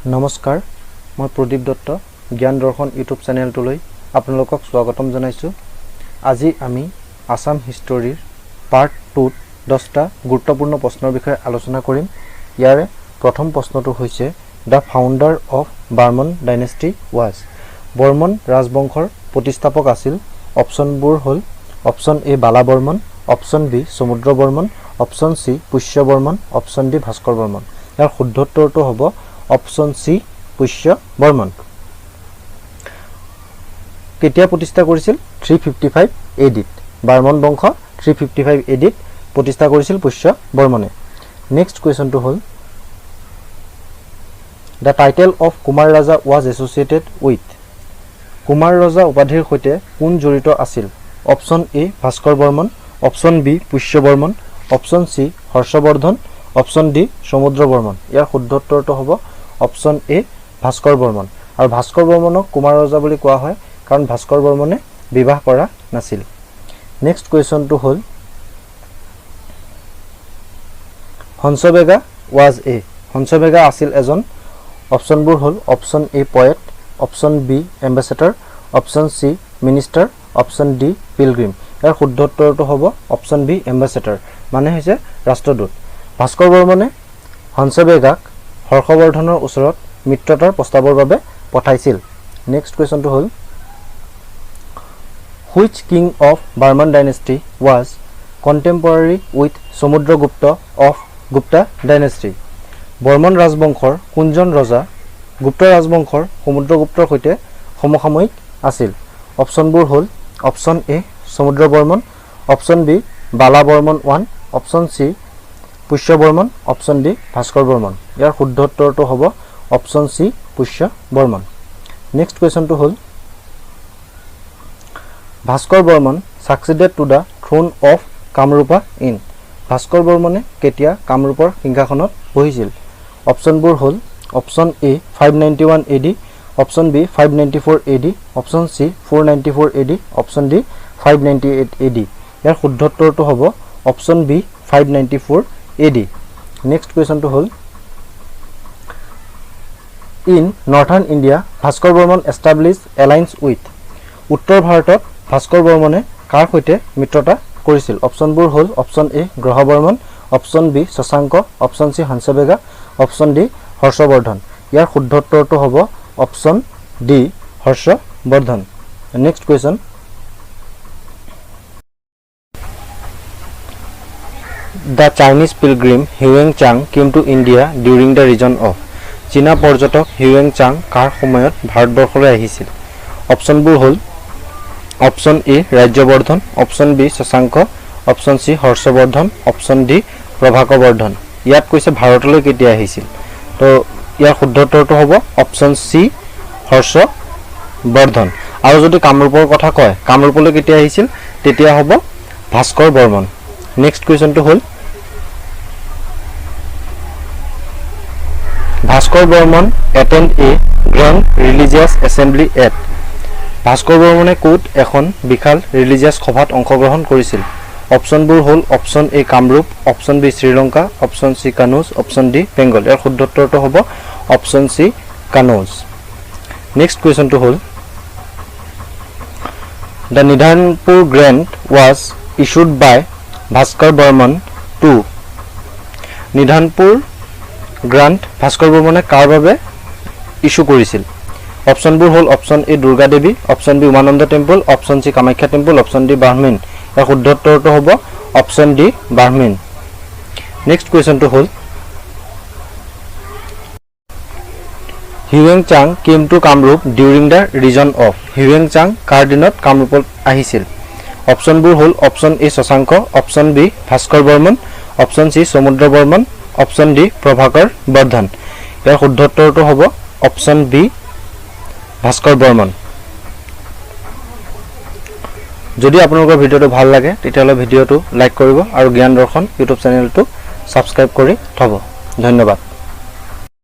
নমস্কাৰ, মই প্ৰদীপ দত্ত, জ্ঞান দৰ্শন ইউটিউব চেনেলটোলৈ আপোনালোকক স্বাগতম জনাইছোঁ। আজি আমি আছাম হিষ্টৰীৰ পাৰ্ট 2ত 10টা গুৰুত্বপূৰ্ণ প্ৰশ্নৰ বিষয়ে আলোচনা কৰিম। ইয়াৰে প্ৰথম প্ৰশ্নটো হৈছে, "The founder of Varman dynasty was?" Barman ৰাজবংশৰ প্ৰতিষ্ঠাপক আছিল? অপশ্যনবোৰ হ'ল option A Bala Varman, option B Samudra Varman, option C Pushya Varman, option D Bhaskar Varman. ইয়াৰ শুদ্ধ উত্তৰটো হ'ব অপশ্যন চি পুষ্য বৰ্মন। কেতিয়া প্ৰতিষ্ঠা কৰিছিল? 355 এ ডিত। বৰ্মন বংশ 355 এ ডিত প্ৰতিষ্ঠা কৰিছিল পুষ্য বৰ্মনে। নেক্সট কুৱেশ্যনটো হ'ল, "The title of Kumar Raja was associated with?" Kumar ৰজা উপাধিৰ সৈতে কোন জড়িত আছিল? Option A Bhaskar Varman, option B Pushya Varman, option C Harshavardhana, option D Samudra Varman. ইয়াৰ শুদ্ধ উত্তৰটো হ'ব অপশ্যন এ ভাস্কৰ বৰ্মন। আৰু ভাস্কৰ বৰ্মনক কুমাৰ ৰজা বুলি কোৱা হয়, কাৰণ ভাস্কৰ বৰ্মনে বিবাহ কৰা নাছিল। নেক্সট কুৱেশ্যনটো হ'ল, "Hansabega was a?" হংসবেগা আছিল এজন? অপশ্যনবোৰ হ'ল option A poet, option B ambassador, option C minister, option D pilgrim। ইয়াৰ শুদ্ধ উত্তৰটো হ'ব অপশ্যন বি এম্বেচেডৰ, মানে হৈছে ৰাষ্ট্ৰদূত। ভাস্কৰ বৰ্মনে হংসবেগাক হৰ্ষবৰ্ধনৰ ওচৰত মিত্ৰতাৰ প্ৰস্তাৱৰ বাবে পঠাইছিল। নেক্সট কুৱেশ্যনটো হ'ল, "Which king of Varman dynasty was contemporary with Samudragupta of Gupta dynasty?" Barman ৰাজবংশৰ কোনজন ৰজা গুপ্ত ৰাজবংশৰ সমুদ্ৰগুপ্তৰ সৈতে সমসাময়িক আছিল? অপশ্যনবোৰ হ'ল option A Samudra Varman, option B Bala Varman 1, option C Pushya Varman, option D Bhaskar Varman. ইয়াৰ শুদ্ধ উত্তৰটো হ'ব option C Pushya Varman. Next কুৱেশ্যনটো হ'ল, "Bhaskar Varman succeeded to the throne of Kamarupa in?" Bhaskar বৰ্মনে কেতিয়া কামৰূপৰ সিংহাসনত বহিছিল? অপশ্যনবোৰ হ'ল option A 591 AD, option B 594 AD, option C 494 AD, option D 598 AD। ইয়াৰ শুদ্ধ উত্তৰটো হ'ব option B 594 AD। Next কুৱেশ্যনটো হ'ল, "In northern India, Bhaskar Varman establish alliance with?" উত্তৰ ভাৰতত ভাস্কৰ বৰ্মনে কাৰ সৈতে মিত্ৰতা কৰিছিল? অপশ্যনবোৰ হ'ল option A Graha Varman, option B Shashanka, option C Hamsavega, option D Harshavardhan. ইয়াৰ শুদ্ধ উত্তৰটো হ'ব option D Harshavardhan. Next question, "The Chinese pilgrim Hiuen Tsang came to India during the reign of?" চীনা পৰ্যটক হিউৱেং চাং কাৰ সময়ত ভাৰতবৰ্ষলৈ আহিছিল? অপশ্যনবোৰ হ'ল option A Rajyavardhan, option B Shashanka, option C Harshavardhan, option D Prabhakarvardhan. ইয়াত কৈছে ভাৰতলৈ কেতিয়া আহিছিল। তো ইয়াৰ শুদ্ধ উত্তৰটো হ'ব অপশ্যন চি হৰ্ষবৰ্ধন। আৰু যদি কামৰূপৰ কথা কয়, কামৰূপলৈ কেতিয়া আহিছিল, তেতিয়া হ'ব ভাস্কৰ বৰ্মন। নেক্সট কুৱেশ্যনটো হ'ল, "Bhaskar Varman attend a grand religious assembly at?" Bhaskar বৰ্মনে ক'ত এখন বিশাল ৰিলিজিয়াছ সভাত অংশগ্ৰহণ কৰিছিল? অপশ্যনবোৰ হ'ল option A Kamrup, option B Sri Lanka, option C Kannauj, option D Bengal. ইয়াৰ শুদ্ধ উত্তৰটো হ'ব অপশ্যন চি কানৌজ। নেক্সট কুৱেশ্যনটো হ'ল, "The Nidhanpur grant was issued by Bhaskar Varman to?" Nidhanpur grant Bhaskar বৰ্মনে কাৰ বাবে ইছ্যু কৰিছিল? অপশ্যনবোৰ হ'ল option A Durga Devi, option B Umananda temple, option C Kamakhya temple, option D Brahmin. ইয়াৰ শুদ্ধ উত্তৰটো হ'ব option D Brahmin. Next কুৱেশ্যনটো হ'ল, "Hiuen Tsang came to Kamrup during the reign of?" Hiuen Tsang কাৰ দিনত কামৰূপত আহিছিল? অপশ্যনবোৰ হ'ল option A Shashanka, option B Bhaskar Varman, option C Samudra Varman, option D Prabhakar Vardhan. ইয়াৰ শুদ্ধ উত্তৰটো হ'ব অপশ্যন বি ভাস্কৰ বৰ্মন। যদি আপোনালোকৰ ভিডিঅ'টো ভাল লাগে, তেতিয়াহ'লে ভিডিঅ'টো লাইক কৰিব আৰু জ্ঞান দৰ্শন ইউটিউব চেনেলটো ছাবস্ক্ৰাইব কৰি থ'ব। ধন্যবাদ।